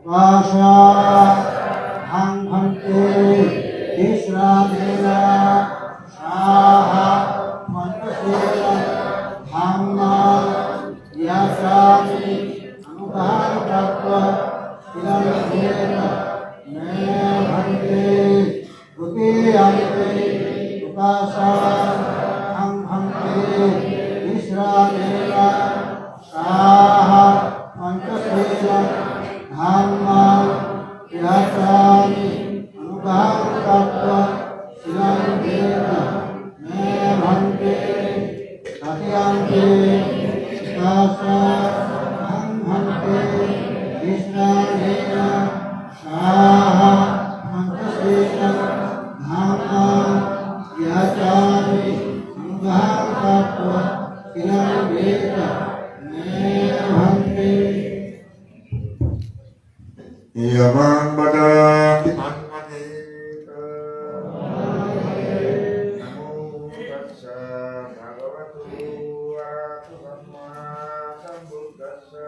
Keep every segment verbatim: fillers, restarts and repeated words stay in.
Upasahaṃ bhante tisaraṇena saha pañcasīlaṃ dhammaṃ yācāmi. Anuggahaṃ katvā sīlaṃ detha me bhante. Dutiyampi upasahaṃ bhante tisaraṇena saha pañcasīlaṃ dhammaṃ yācāmi. Anuggahaṃ katvā sīlaṃ detha me bhante. Tatiyampi upasahaṃ bhante tisaraṇena saha pañcasīlaṃ dhammaṃ yācāmi. Anuggahaṃ katvā sīlaṃ detha me bhante. Yamaṃ vadāmi taṃ vadetha. Namo tassa bhagavato arahato sammāsambuddhassa.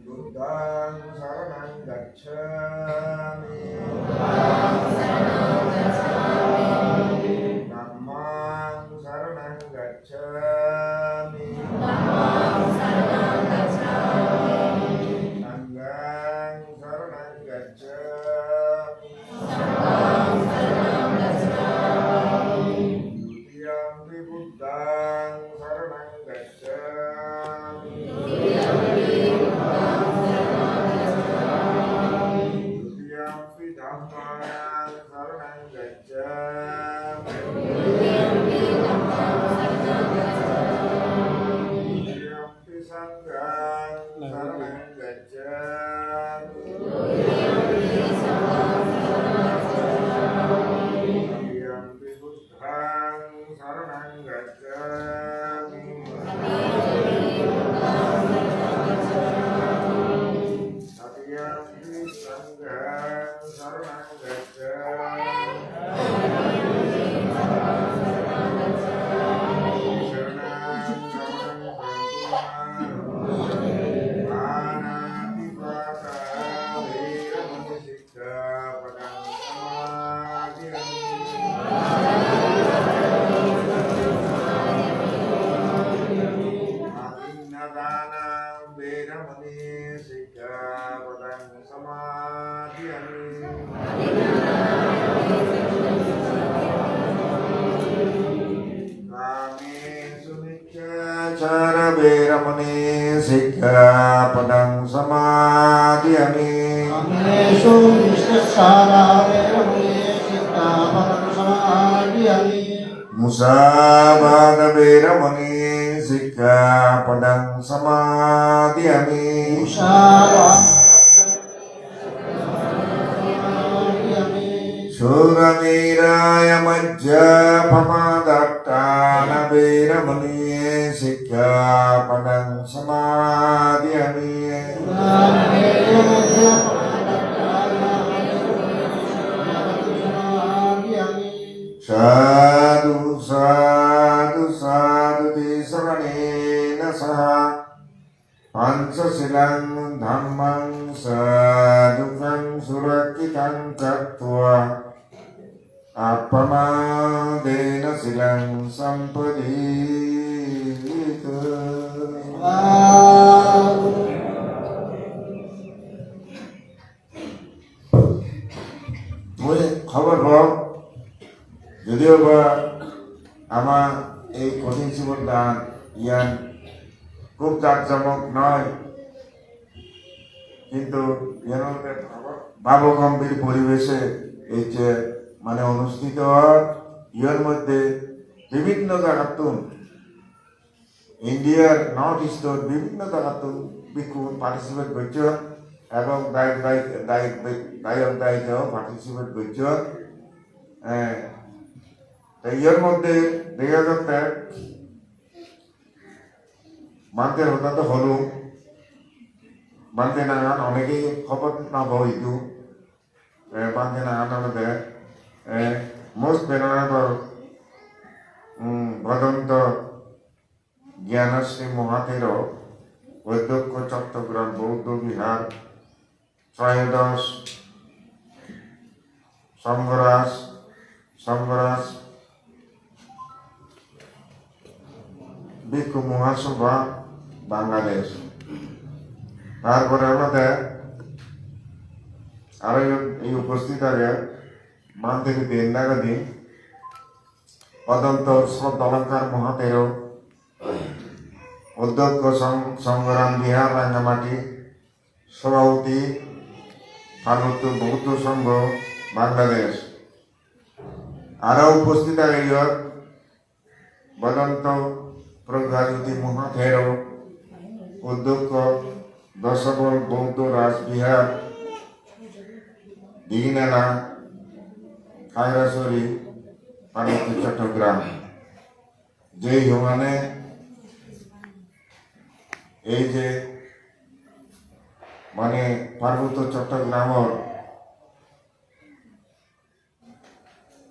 Buddhaṃ saraṇaṃ gacchāmi. Dhammaṃ saraṇaṃ gacchāmi. Saṅghaṃ saraṇaṃ gacchāmi. Dutiyampi buddhaṃ saraṇaṃ gacchāmi. Dutiyampi dhammaṃ saraṇaṃ gacchāmi. Dutiyampi saṅghaṃ saraṇaṃ gacchāmi. Dutiyampi buddhaṃ saraṇaṃ gacchāmi. Tatiyampi saṅghaṃ saraṇaṃ gacchāmi. Saraṇagamanaṃ katvā pāṇātipātā veramaṇī sikkhāpadaṃ samādiyāmi. Adinnādānā veramaṇī sikkhāpadaṃ samādiyāmi. Kāmesu micchācārā veramaṇī sikkhāpadaṃ samādiyāmi. Kāmesu micchācārā veramaṇī sikkhāpadaṃ samādiyāmi. Musāvādā veramaṇī sikkhāpadaṃ samādiyāmi. Musāvādā Sūrāmerayamajjapamādaṭṭhānā veramaṇī sikkhāpadaṃ samādiyāmi. Sādhu, sādhu, sādhu. Tisaraṇena saha pañcasīlaṃ dhammaṃ sādhukaṃ surakkhittaṃ katvā appamādena sīlaṃ sampādetha. Mui hobor pao, jodio ba ama ei Kothin Chibor Dan iyan khub jakjomok noi, kintu iyan olode bhabo-, bhabogambhir poribeshe ei je mane onusthito or, iyan moddhe bibhinno jagattun Indiar North East-or bibhinno jagattun bhikkhun participate gocchon ebong dayok dayik-, dayok dayik-, dayok dayikao participate gocchon. Eh, Te iyor moddhe dega jatte Bhante hoda to holung, Bhante nangan onegei hobor no paidu. Eh, Bhante nangan olode, eh, Most Venerable, um, Bhadanta Gyanasri Mohathero, Odhyokko Chottogram Bouddho Vihar, Trayodosh Sangharaj, Sangharaj Bhikkhu Mahasabha, Bangladesh. Tar pore olode aro iyot ei uposthit age, Bhante Bidendra Gadi, Odontor Sodalankar Mohathero, Odhyokko Sang-, Sangharam Vihar Rangamati, Sobhapati Parbotto Bouddho Sangho Bangladesh. Aro uposthit age iyot Bhadanta Pragyajyoti Mohathero, Odhyokko Dasabol Bouddho Raj Vihar, Diginala, Khagrasuri, Parbotto Chottogram. Jei hongane ei je mane Parbotto Chottogramor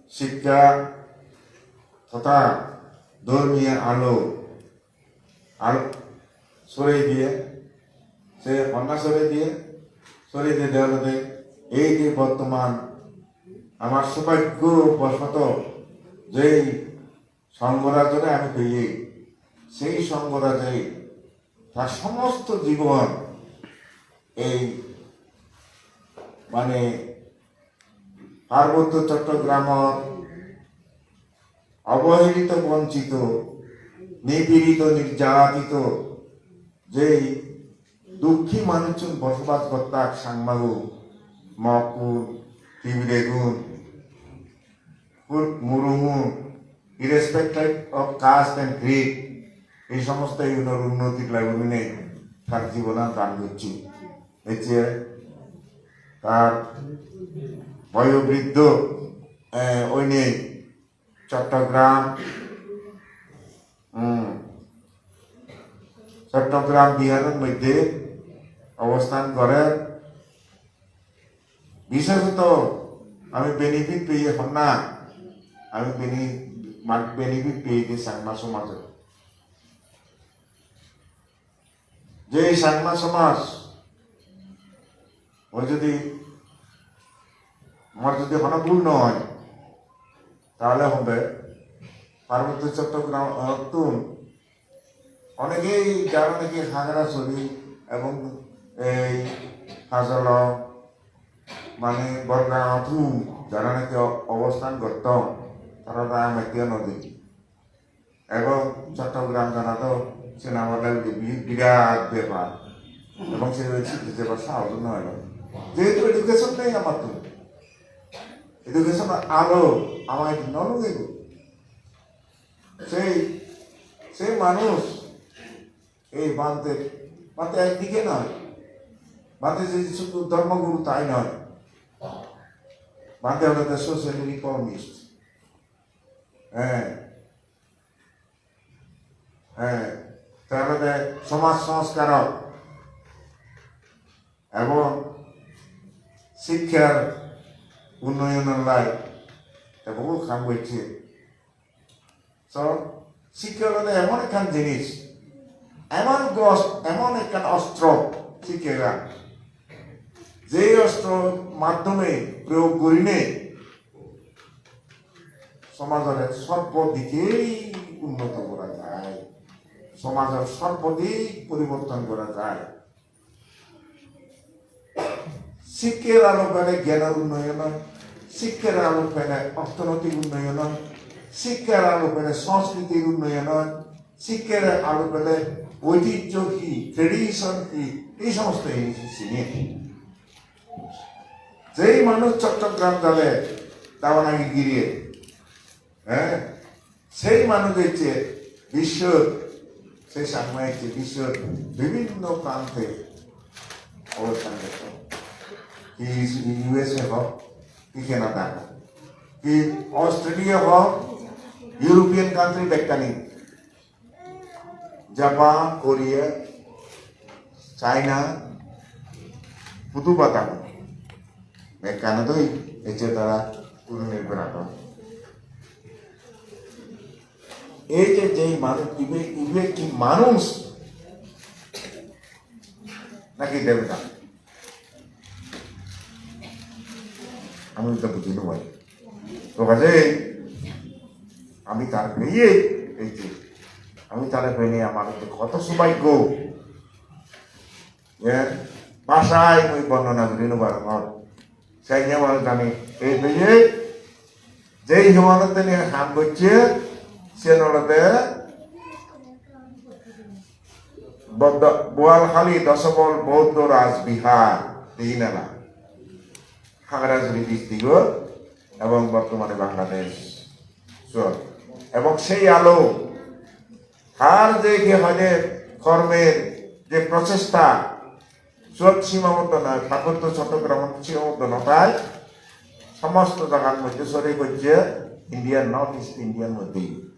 sikkha totha dhormiyo alo, alo sorei diye, se honna sorei diye, sorei diye olode ei je bortoman amar sobhaggo bosoto jei Sangharajore ami peye, sei Sangharajore tar somosto jibon ei mane Parbotto Chottogramor obohelito, bonchito, nipirito, nirjatito jei dukki manuchun bosobas gottak, Changmagun, Mokkun, Tibiregun, Murungun, irrespective of caste and creed, ei somosto igunor unnotir lage gurinei tar jibonan dan gocche. Ecche tar boyobriddho, eh, oinei Chottogram, hmm, Chottogram Biharor moddhe obosthan gorer. Biseshoto ami benefit peye honna, ami bene-, ma-, benefit peye de Changma somajot. Je Changma somaj, mor jodi, mor jodi hono bhul no oi, tahole hobe Parbotto Chottogram, eh, tun onegei jara naki Khagrasuri ebong ei Hajolong, mane Borgaon tun jara naki o-, obosthan gotton, tara Rangamatia nodi. Ebong Chottogram jana to sena bole bi-, birat bepar. Ebong se sitte jebar sahos no elo. Jehetu education nei amattun. Education alo ama idu no lugebo. Sei, sei manuj, ei Bhante, Bhante ekdike noi. Bhante je sudu dhormoguru tai noi. Bhante olode social reformist. Eh, eh, te olode somaj songskarok ebong sikkar unnoyonor lai te bohut ham gocche. So, sikkar olode emon ekkan jinis, emon gos, emon ekkan ostro sikkagan. Je ostro maddhome proyog gurinei somajore sorbo dike unnoto gora jai, somajor sorbo dik poriborton gora jai. Sikkar alo pele gyanor unnoyon oi, sikkar alo pele orthonoitik unnoyon oi, sikkar alo pele sanskritir unnoyon oi, sikkar alo pele oitijjo hi, tradition hi, ei somosto jinis sini. Jei manuj Chottogram jade, Davanagiri giriye, eh, sei manuj ecche biশ্বর, sei Changma ecche biশ্বর bibhinno prante obosthan gotton. Hi U S A hok, hi Canada hok, hi Australia hok, European country bekkani, Japan, Korea, China, hudu bata bekkanotoi ecche tara tuli nirbar agon. Ei je, jei manuj, ibe, ibe ki manuj? Naki debota? Ami to buji no pari. To kaje ami tar peye, ei je, ami tare pene amar je hoto soubhaggo. Ye bhashai mui bornona guri no parongor. Senne manujani ei peye, jei himanotte niye ham gocche, siyen olode Boddo-, Boalkhali Dasabol Bouddho Raj Bihar, Dihinala, Khagrajuri district-ot, ebong bortomane Bangladesh. So, ebong sei alo, tar je ki hoide kormer je prochesta, suot simaboddo noi, Parbotto Chottogramot simaboddo no tai, somosto jagar moddhe sori gojje, India, North East India-r moddhe.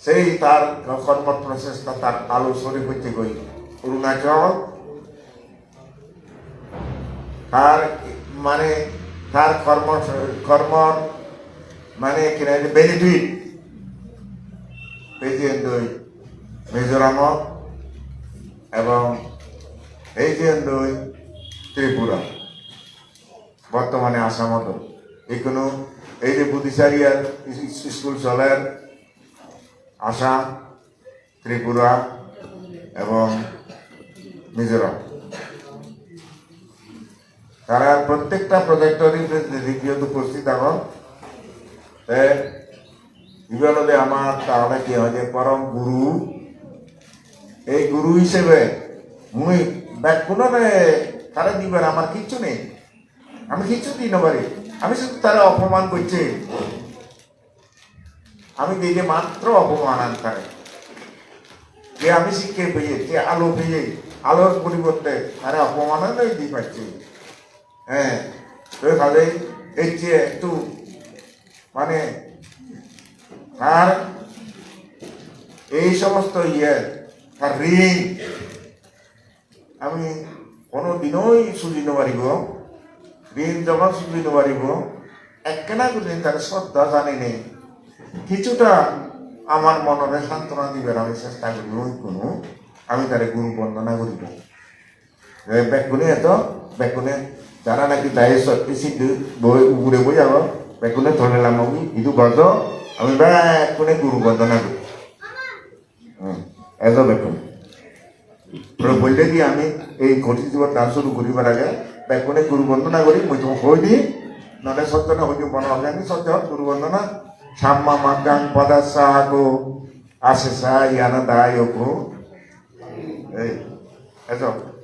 Sei tar kormo prochesta tar alo sori pocche goi Arunachal. Tar mane tar kormo, kormor mane kina benefit pejeyon doi Mizoramot ebong pejeyon doi Tripura. Bortomane Assamot ikkunu ei je Bodhicariya is-, is-, school soler, Assam, Tripura ebong Mizoram. Tara prottekta project-or representative iyot uposthit agon. Te ibe olode amar tahole ki hoide porom guru. Ei guru hisebe mui bekkunore tare dibar amar kichu nei. Ami kichu di no pari. Ami sudu tare opoman gocchi. Ami dei je matro opoman an tare. Je ami sikke peye, je alo peye, alor poriborte tare opoman an di pacchi. He, to tare ecche ektu mane tar ei somosto iye, tar rin, ami hono dinoi suji no paribo. Rin jokhon suji no paribo, ekkena gurinei tare sroddha janeinei, kichuta amar monore santona dibar ami chesta guribo, ikkunu ami tare guru bondona guribo. Te bekkune eto, bekkune jara naki dais-ot ei siddu boi ugure boi agon, bekkune tole lamogi, idu bojo, ami bekkune guru bondona guri. Hmm. Ejo bekkun. Puro bolle di ami ei kothin sibor dan suru guribar age, bekkune guru bondona guri, mui tumo hoi di, nole sojjone hoi di, bono hoi di, sojjon guru bondona, samma maggang padassa ago, asesa yana dayoko. Ei, ejo.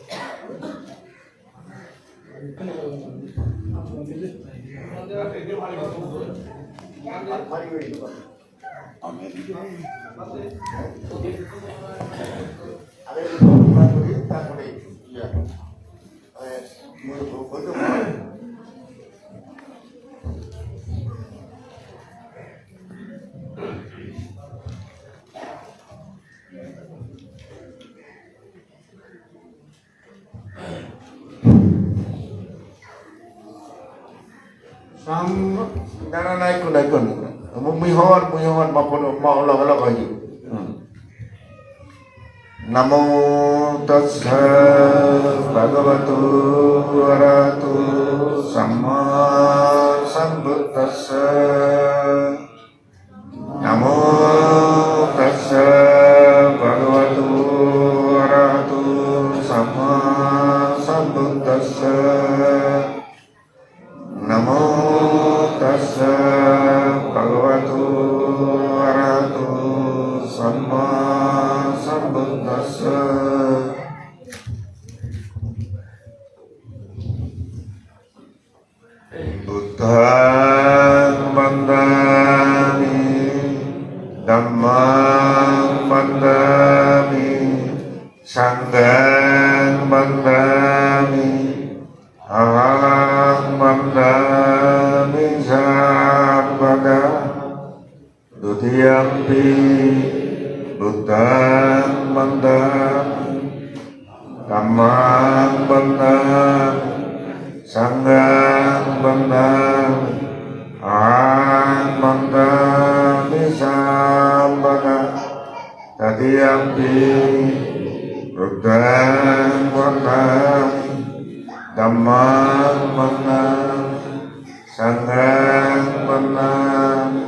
Sam-, na, na, na, ikkun, ikkun. Mu-, mui hor, mui hor, ma podo, ma loge loge hoji. Hmm. Namo tassa bhagavato arahato sammasambuddhassa. Namo tassa bhagavato arahato sammasambuddhassa. Namo tassa bhagavato arahato sammasambuddhassa. Buddhaṃ vandāmi, dhammaṃ vandāmi, saṅghaṃ vandāmi, ahaṃ vandāmi sabbadā. Dutiyampi buddhaṃ vandāmi, dhammaṃ vandāmi, saṅghaṃ vandāmi, ahaṃ vandāmi sabbadā. Tatiyampi buddhaṃ vandāmi, dhammaṃ vandāmi, saṅghaṃ vandāmi,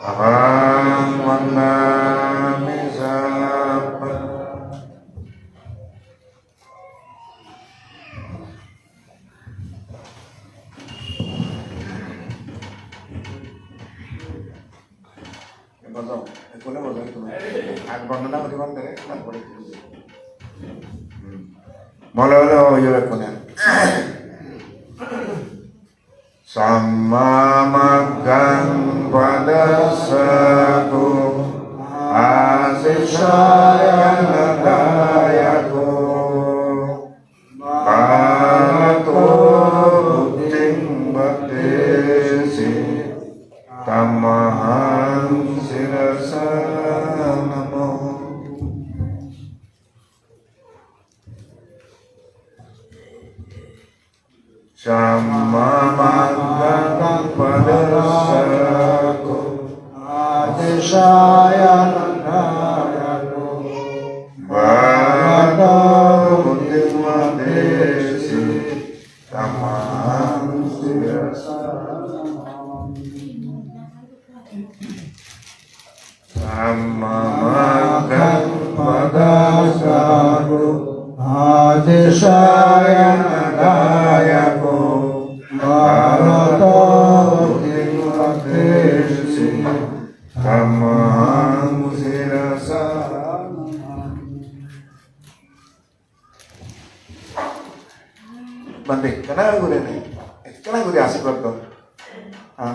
ahaṃ vandāmi sabbadā. Bojo, ekkune bojo, ekkune. Ag bondona guri bondere, tarpore. Hmm. Mole mole hoyo ekkune. Sammamaggaṃ padassaku, ācecāyanagāyaku, bhagavato buddhiṃ paṭṭhesi, tamahaṃ sirasā namo. Sammamaggaṃ padassaku, ācecāyanagāyaku, bhagavato buddhiṃ paṭṭhesi, tamahaṃ sirasā namāmi. Sammamaggaṃ padassaku, ācecāyanagāyaku, bhagavato buddhiṃ paṭṭhesi, tamahaṃ sirasā namāmi. Bhante, ekkena guri ne, ekkena guri ashirbad do. Ah.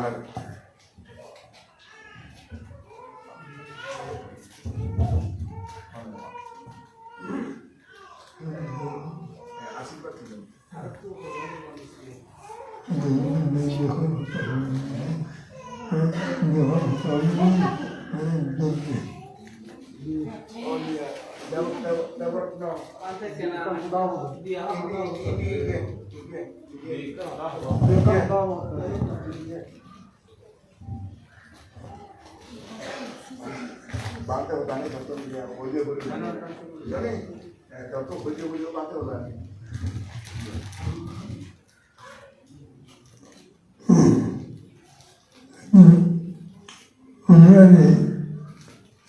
Onorare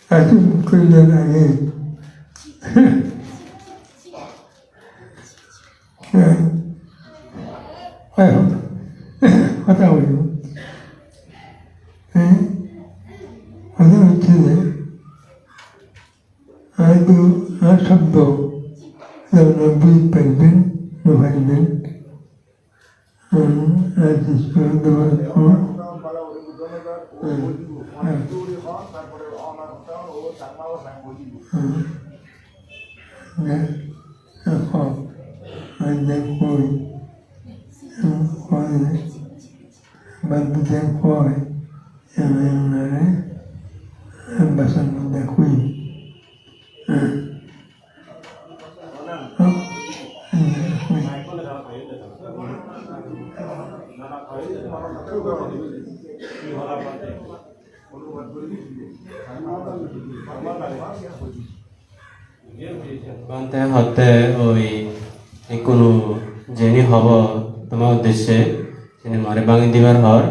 atu koidan age. Ai, hota hoibo. Eh? Hota hoibo. Ado, a sobdo, no, no bui pariben, no pariben. Hmm, a sobdo, hmm. Hmm, hmm. Hmm. Ne, a ho, a ne koi, hmm, koi. Bad bujang poi, yang yang nare, basan bunda kui. Bhante hotte oi ikkunu jeni hobo toma uddeshe, sini more bangi dibar hor.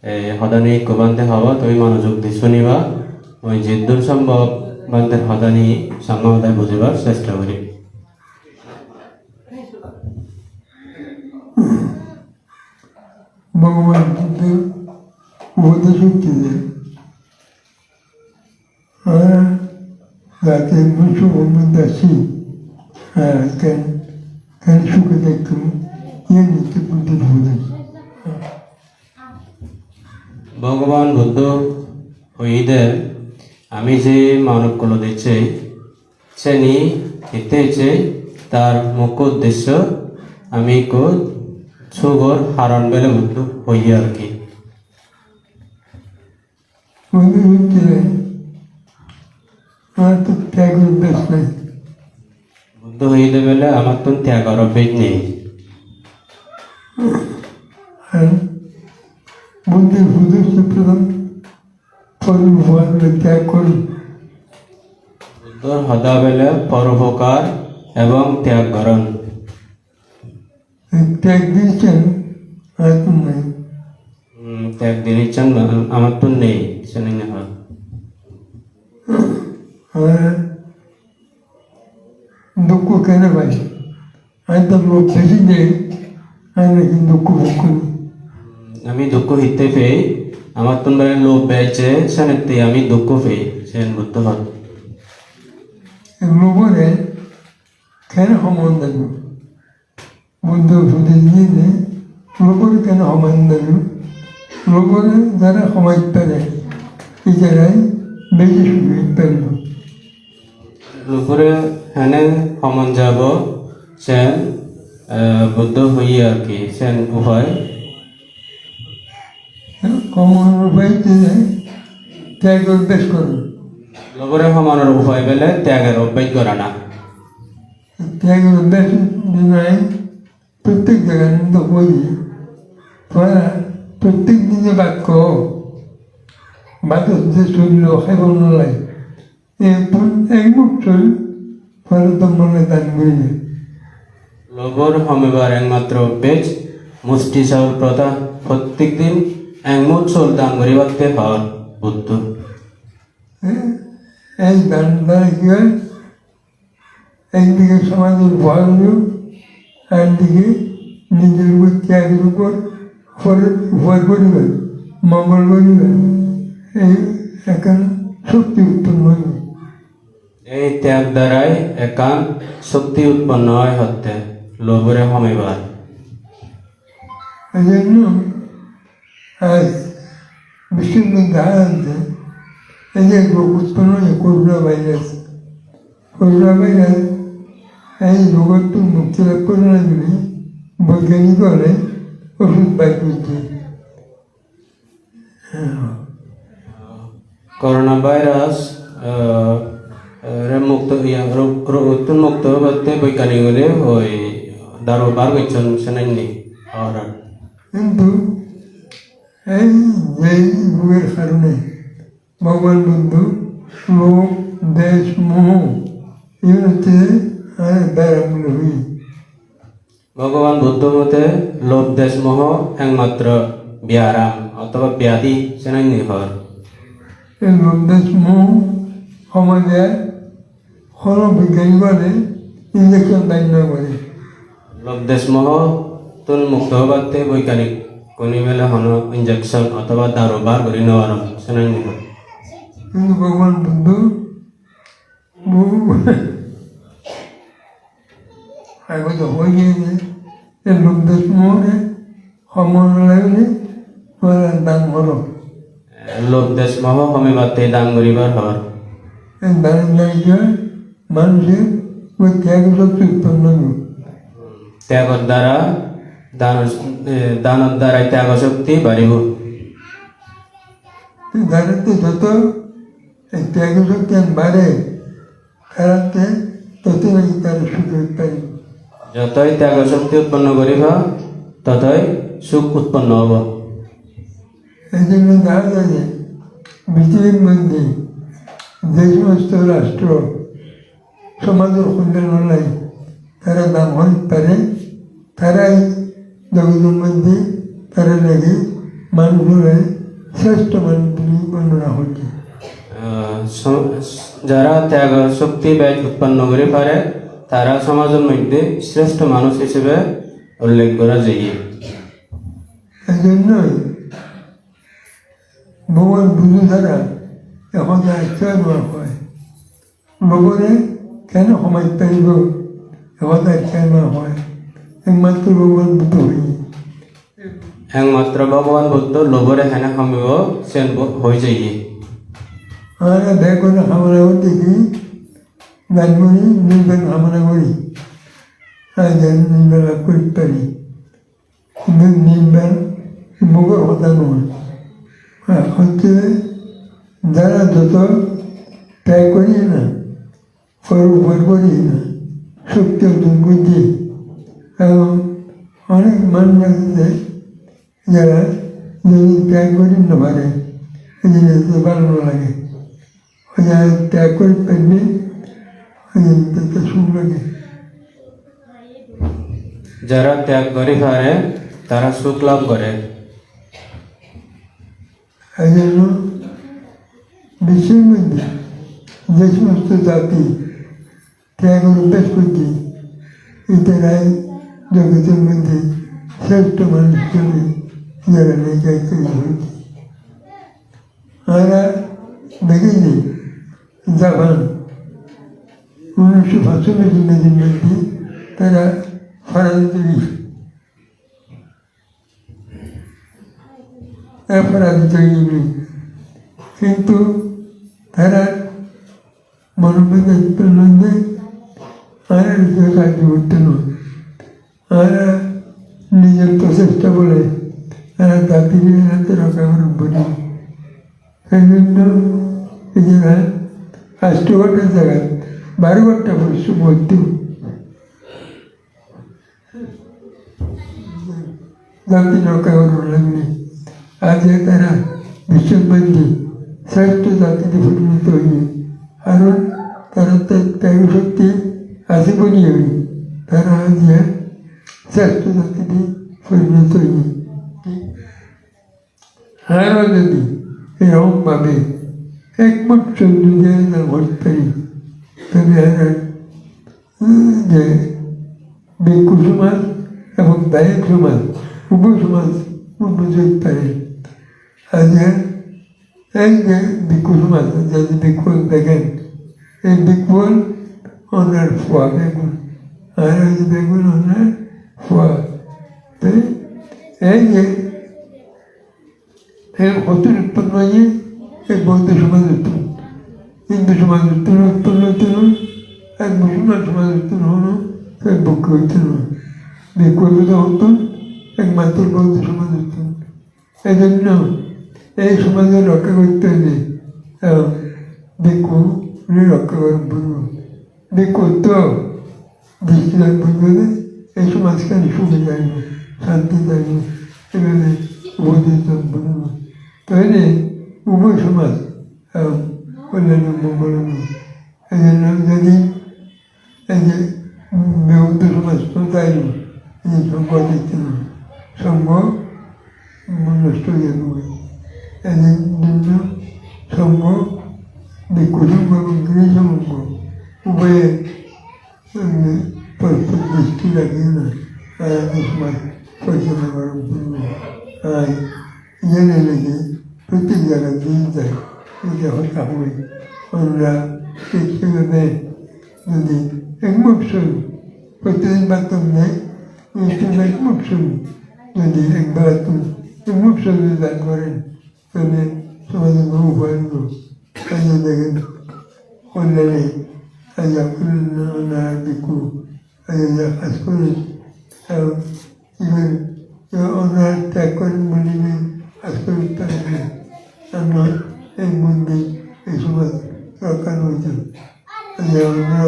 Ei hodani ikko bhante hobo, tumi monojog di suniba. Oi jiddur sombhob bhanter hodani samma hodai bujibar chesta guri. Bhogoban Buddho upodesh diye, "Aa, jate mui sukhe mui dacchi, aa, ken, ken sukhe dekkum, iyen hotte Buddho upodesh." Bhogoban Buddho hoyede, ami je manukkolo decche, seni hitte ecche, tar mukho uddesho ami ikko sugor haron bele Buddho hoye ar ki. Buddho hoyede bele amattun tyagor obbej nei. Buddhor hoda bele porupokar ebong tyag goron. Tyag jinissan amattun nei. Hmm, tyag jinissan amattun nei, seni na hoi. Ar dukko kene pai? Ami to lobh besi nei, ami dukko bhog gori. Ami dukko hitte pei? Amattun bele lobh bej je, senette ami dukko pei, sen Buddho hoi. Lobhore kene homon dilo? Buddho upodesh diyede, lobhore kene homon dilo? Lobhore jara homai pare, itarai besi sugi paribo. Lobhore hene homon jabo, sen, eh, Buddho hoye ar ki, sen upai. Homonor upai hoiche tyagor obbej gora. Lobhore homonor upai bele tyagor obbej gorana. Tyagor obbej dinai prottek jagat do hoye. Pora prottek dine bhat kho. Bhat hotte sullo hebo nolai. Ek muk chol pore dhormole dan guribe. Lobhor homebar ekmatro obbej musti chaul protha, prottek din ek muk chol dan guribatte hor Buddho. Eh, ei dan dara ki oi? Ekdike somajor upohar olo, ar ekdike nijor upor, tyagor upor, upor, upor goribar, mongol goribar, ei ekkan shokti utponno oibo. Ei tyag darai ekkan shokti utponno oi hotte, lobhore homebar. Ei jonno aaj biswor moddhe dega jai je, ei je rog utponno oiye, corona virus, corona virus, ei rogottun mukti lab goronne bili boigyanik hole oshud bar gojje. Corona virus, eh, eh, re mukto, iya, ro-, rogottun mukto obatte boigyanik gune hoi daru bar gocchon senenni orar. Hintu ei je roger karone Bhogoban Buddho lobh, desh, moho, igun hotte, eh, byaram bili hoi. Bhogoban Buddho mote lobh desh moho ekmatro byaram othoba byadhi senenni hor. Ei lobh desh moho homai de hono boigyanik hole injection dan no gore. Lobh desh moho tun mukto obatte boigyanik gune bele hono injection othoba daru bar guri no paron senenni hor. Hintu Bhogoban Buddho Bo-, age do hoye je, ei lobh desh mohore homon lagile tomare dan goro. Lobh desh moho homebatte dan guribar hor. Ei dan, dan goribar manujor tyag shokti utponno obo. Tyagor dara, dan, eh, danor dara tyag shokti baribo. Te jaratte joto ei tyag shoktian bare, taratte totto naki tara sukhi oi paribo. Jotoi tyag shokti utponno guriba, totoi suk utponno obo. Ei jonno dega jai je prithibir moddhe je somosto rastro somajor hollon olai tara dan gori pare, tarai jogor moddhe tara naki manujore sreshto manuj bili bornona gojje. Ah, so-, jara tyag shokti bej utponno guri pare, tara somajor moddhe sreshto manuj hisebe ullekh gora jeye. Ei jonnoi Bhogoban Buddho sara ei hoda ekka no hoi. Lobhore kene homai paribo, ei hoda ekka no hoi. Ekmatro Bhogoban Buddho hoye. Ekmatro Bhogoban Buddho lobhore hene homibo, sen bo-, hoi jeye. Amara bekkune hamona gori degi, dan guri, nirban hamona guri. Ar jen nirban lab gori pari. Hintu nirban mukor hoda noi. Ar hotte Jara joto tyag gori na, gor upor gori na, shokti orjon gojje. Ebong onek manuj ache je, jara jodi tyag gori no pare, ei jinich to bhalo no lage. Oi jara tyag gori pare, oi jinich to suk lage. Jara tyag gori pare, tara suk labh gore. Ei jonno biশ্বর মধ্যে যে সমস্ত জাতি ত্যাগর অভ্যাস করছে, এটারাই জগতের মধ্যে শ্রেষ্ঠ মানুষ হিসেবে যারা নিজেকে তৈরি হয়েছে। আমরা দেখেছি জাপান উনিশশো পাঁচচল্লিশ ইংরেজির মধ্যে তারা পরাজিত হয়েছে। অপরাজিত ইংরেজ। কিন্তু তারা মনোবিজ্ঞান তুলনায় আর নিজের কার্য করতে নয়। আর নিজের প্রচেষ্টা বলে তারা জাতিকে হাতে রক্ষা করে বলি। সেই জন্য নিজেরা আষ্ট ঘন্টার জায়গায় বারো ঘন্টা পরিশ্রম করতে। জাতি রক্ষা করার লাগলে আজ তারা বিশ্বব্যাপী শ্রেষ্ঠ জাতিতে পরিণত হয়ে, কারণ তারা ত্যাগ শক্তি আছে বলেই তারা আজ শ্রেষ্ঠ জাতিতে পরিণত হয়ে। আরও যদি এরকমভাবে একমুখ সৈন্য যদি আমরা করতে পারি, তবে আমরা, উম, যে ভিক্ষু সমাজ এবং দায়ক সমাজ, উভয় সমাজ উন্নতি হতে পারে। আজ এই যে ভিক্ষু সমাজ, যদি ভিক্ষু দেখেন, এই ভিক্ষু ওনার ফুয়া বেগুন, আর ওই যে বেগুন ওনার ফুয়া। তো এই যে এই কতদিন উৎপন্ন হয়ে এই বৌদ্ধ সমাজ উৎপন্ন, হিন্দু সমাজ উৎপন্ন, উৎপন্ন হতে হলো, আর মুসলমান সমাজ উৎপন্ন হলো, এই ভিক্ষু উৎপন্ন হলো। ভিক্ষু তো হতো একমাত্র বৌদ্ধ সমাজ উৎপন্ন। এই জন্য এই সমাজে রক্ষা করতে হলে, আহ, ভিক্ষু রক্ষা করা পড়বে। ভিক্ষুত্ব দৃষ্টিদান করবে, এই সমাজখানি সুখে যাইব, শান্তি যাইব, এভাবে উপদেশ দান করব। তাহলে উভয় সমাজ, আহ, কল্যাণ মঙ্গল হবে। এই জন্য আমি যদি এই যে, উম, বৌদ্ধ সমাজ তো যাইব, এই যে সংঘ দিচ্ছে না, সংঘ নষ্ট হয়ে যাবে। এই জন্য সংঘ, ভিক্ষু সংঘ এবং গৃহী সংঘ উভয়ে, উম, পরস্পর দৃষ্টি রাখিয়ে না, আর এই সমাজ পরিচালনা করার জন্য। আর জেনে রেখে প্রত্যেক জায়গায় দিয়ে যায়, এটা হতে হবে। আমরা ঠিক সেভাবে যদি একমুখ সৈন্য, প্রতিদিন বাদ নেই, একমুখ সৈন্য যদি একবার একমুখ সৈন্য দান করেন, তাহলে সমাজে কোনো উপায় নেই। এই যে দেখেন, কল্যাণে, এই যে আপনারা ভিক্ষু, এই যে কাজ করেন, এবং even ওনারা ত্যাগ করেন বলে যে আজকে উত্তর দিলেন, আমরা এই মন্দির, এই সমাজ রক্ষা করতে, এই যে আমরা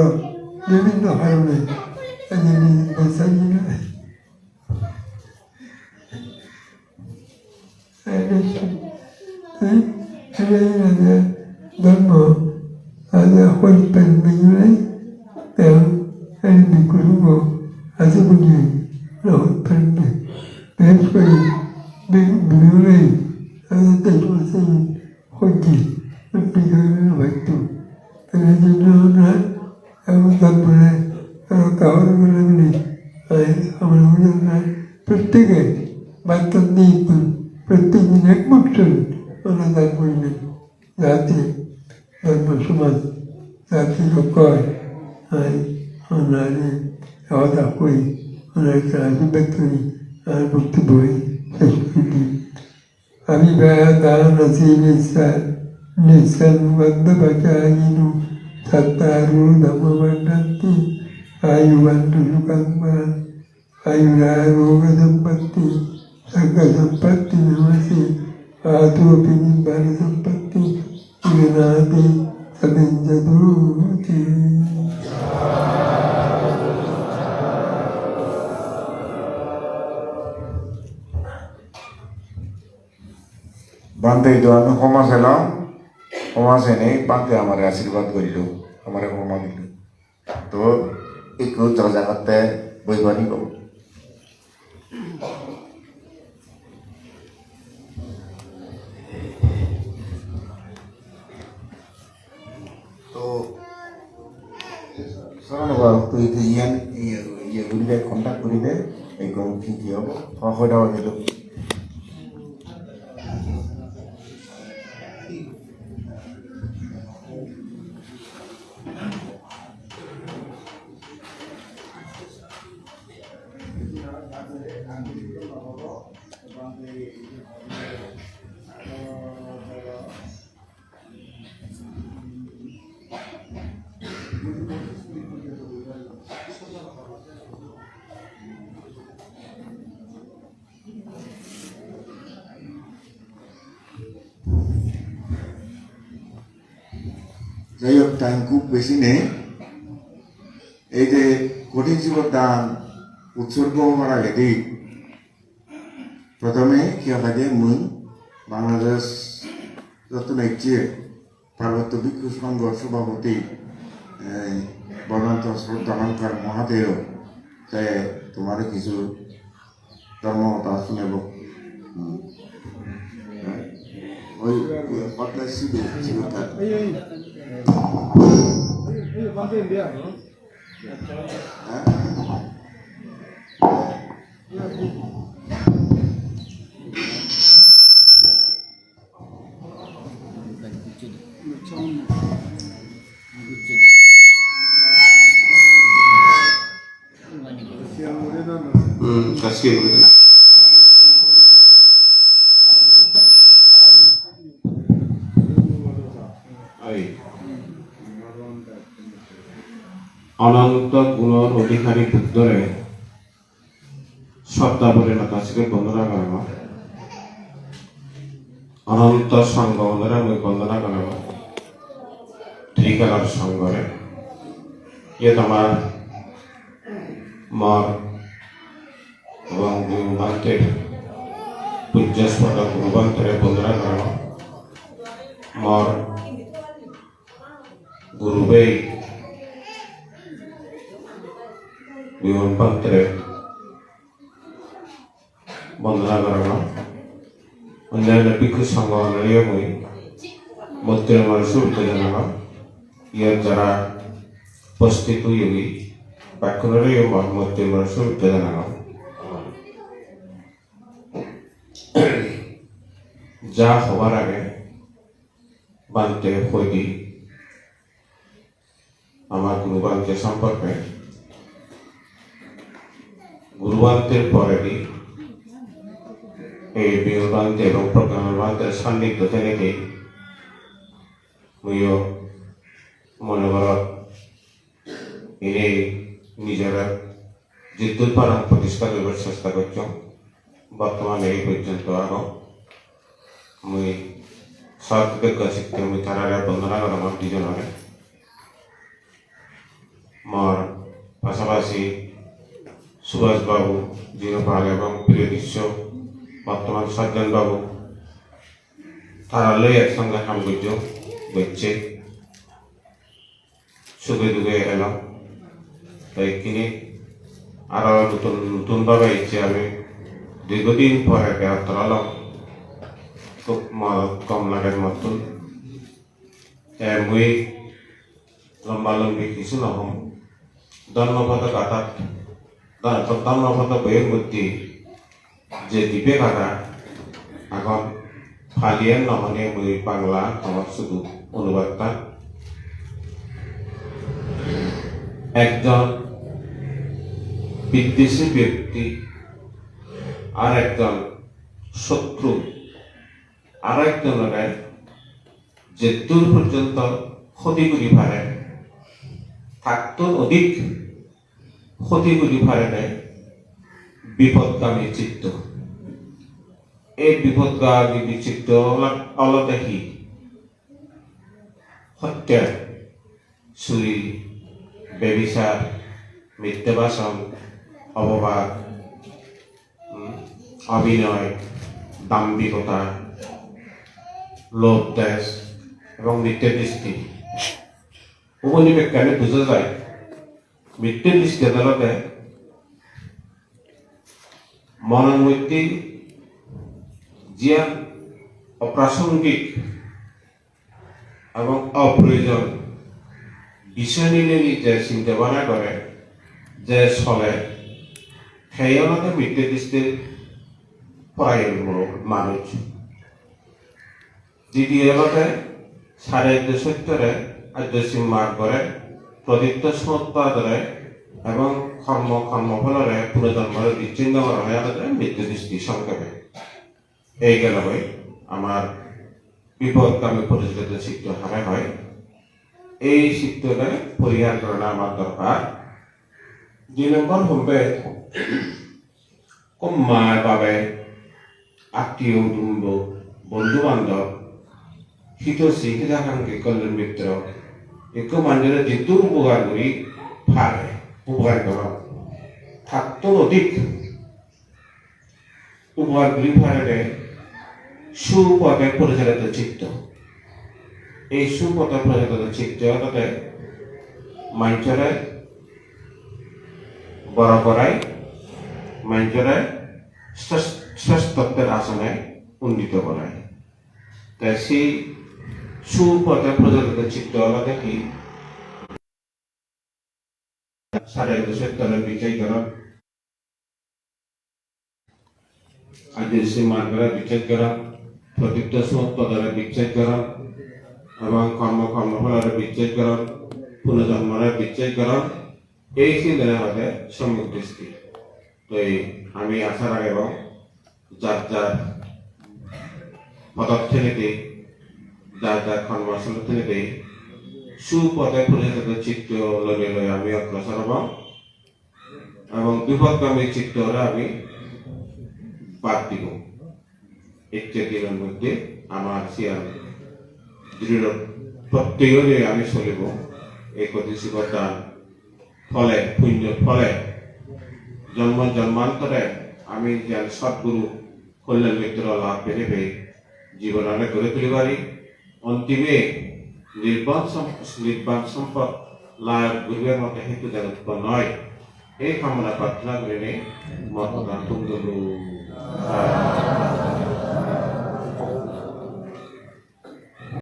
বিভিন্ন কারণে এই যে বেচা কিনা, এই যে, এই, এই যে ধর্ম, আজ হরিপ্রেম বিজয়, এবং এই ভিক্ষু সংঘ আছে বুঝি, হরিপ্রেম বিশেষ করে বি-, বিজয়, আমাদের দেশবাসী হচ্ছে, বিজয় হয়তো। তাহলে এই জন্য আমরা এবং তারপরে আরো কাপড় গুলো এমনি, আর আমরা ওই জন্য প্রত্যেকে বার্তা দিয়ে প্রত্যেক দিন এক মুঠ করে ওরা দান করবেন, যাতে ধর্ম সমাজ যাতে রক্ষা হয়। আর আমরা যে কথা কই, ওনার একটা আশীর্বাদ করি, আর বক্তব্য শেষ করে দিই। Abhivādanasīlissa niccaṃ vuḍḍhāpacāyino cattāro dhammā vaḍḍhanti: āyu vaṇṇo sukhaṃ balaṃ, āyurārogyasambhati sagga sampatti navasi, athopi nibbāna sampatti. Radhe, Radhe, Radhe. Bhante, idu ami homa selong, homa senei Bhante amare ashirbad gorillo, amare homa dillo. To ekku jaga jagatte boi paribo. To, Saranobal, tui, tui iyan, iye, iye guri de, contact guri de, ekku ki ki obo? Ho, hoida hoide lo. Jai hok, time khub besi nei. Ei je kothin sibor dan utsorgo obar agedi, prothome ki hoide, mui Bangladesh jottun ecche Parbotto Bhikkhu Sanghor Sobhapoti, eh, Bhadanta Sroddhalankar Mahathero, te tomare kichu dhormo hota sunebo. Hmm. Oi, oi, patla sidu, sidu ta. Eh? Hmm, kasih ya, begitu. Ai. Ononto gunor odhikari Buddhore Shraddha bhore namaskar bondona gorongor. Ononto Sangho onore mui bondona gorongor. Trikalor Sanghore. Iyot amar mor ebong Guru Bhante, Pujjospodo Guru Bhantere bondona gorongor. Mor Guru bei Bimol Bhantere bondona gorongor. Onnanno bhikkhu sangho onoreyo mui moitri mone subhechcha janangor. Iyot jara uposthit oyogi bekkunoreyo mui moitri mone subhechcha janangor. Ja hobar age Bhante hoi di, amar Guru Bhante somporke. Guru Bhanter poredi ei Bimol Bhante ebong Pragyananda Bhanter sannidhyo thenedi muiyo mone gorot ini nijore jiddur parong protista guribar chesta gocchong. Bortomane ei porjonto agong. Mui sat kritoggo chitte mui tarare bondona gorongor dijonore. Mor pasapasi Subhas babu, Jinopal ebong Priyo Tissho, bortoman Sajjan babu, tara loi ek songe ham gojjo, gocche. Suge duge elong. Te ikkini aro nutun, nutun bhabe ecche ami. Dirghodin pore berattor olong. Hub mo-, gom lager mottun. Te mui lomba lombi hissu no hom. Dhormopodo gathat, dhor-, Dhormopodo boiyor moddhe je dibe gatha agon, Paliyan no hone mui Bangla tomar sudu onubad tan. Ekjon biddeshi byokti ar ekjon sotru ar ekjonore jeddur porjonto hoti guri pare, tattun odik hoti guri parede bipodgami chitto. Ei bipodgami chitto ola-, olode hi? hotte, suri, bebisar, mitte bason, obobad, hmm, obinoy, dambikota, lobh desh ebong mitte dristi. Uboni bekkani buja jai. Mitte dristi olode monor moddhe jiyan oprasongik ebong oproyojon bisoy ninei je sinte bhabona gore, je sole, te olode mitte dristi porayon manuj. Didiyo olode sare arjo sottore, arjo sri margore, prodipto somodpadore ebong kormo, kormopholore, punojonmore bicchiddo gorone olode mitte dristi songkhebe. Ei gelo goi amar bipodgami porichalito chitto hare hoi. Ei chittore porihar gorana amar dorkar. Dui nombor hombe, ko ma babe, attiyo kudumbo, bondhu bandhob, hitosi, hitakanki, kolyan mitro, ekko manjore jiddur upokar guri pare, upokar goro, tattun odik upokar guri parede supothe porichalito chitto. Ei supothe porichalito chitto olode manjore boro gorai, manjore sres-, sreshtottor asone unnito gorai. Te sei supothe porichalito chitto olode hi? Sare arjo sottore bicchej goron, arjo sri margore bicchej goron, prodipto somodpadore bicchej goron, ebong kormo, kormopholore bicchej goron, punojonmore bicchej goron, ei sindene hoide sommok dristi. Toi ami asha ragebong jar jar podot thenedi, jar jar kormosthale thenedi, supothe porichalito chitto loi loi ami ogrosor obong. Ebong bipodgami chittore ami bad dibong. Ecche dinor moddhe amar siyan dritto protyogi oinei ami solibong. Ei kothin sibor dan phole, punyor phole, jonmo jonmantore ami jen sotguru kolyan mitro lab pene pei jibonore gori tuli pari, ontime nirban som-, nirban sompod lab guribar moto hetu jen utponno oi. Ei kamona prarthona gurinei mor hoda thum dilung.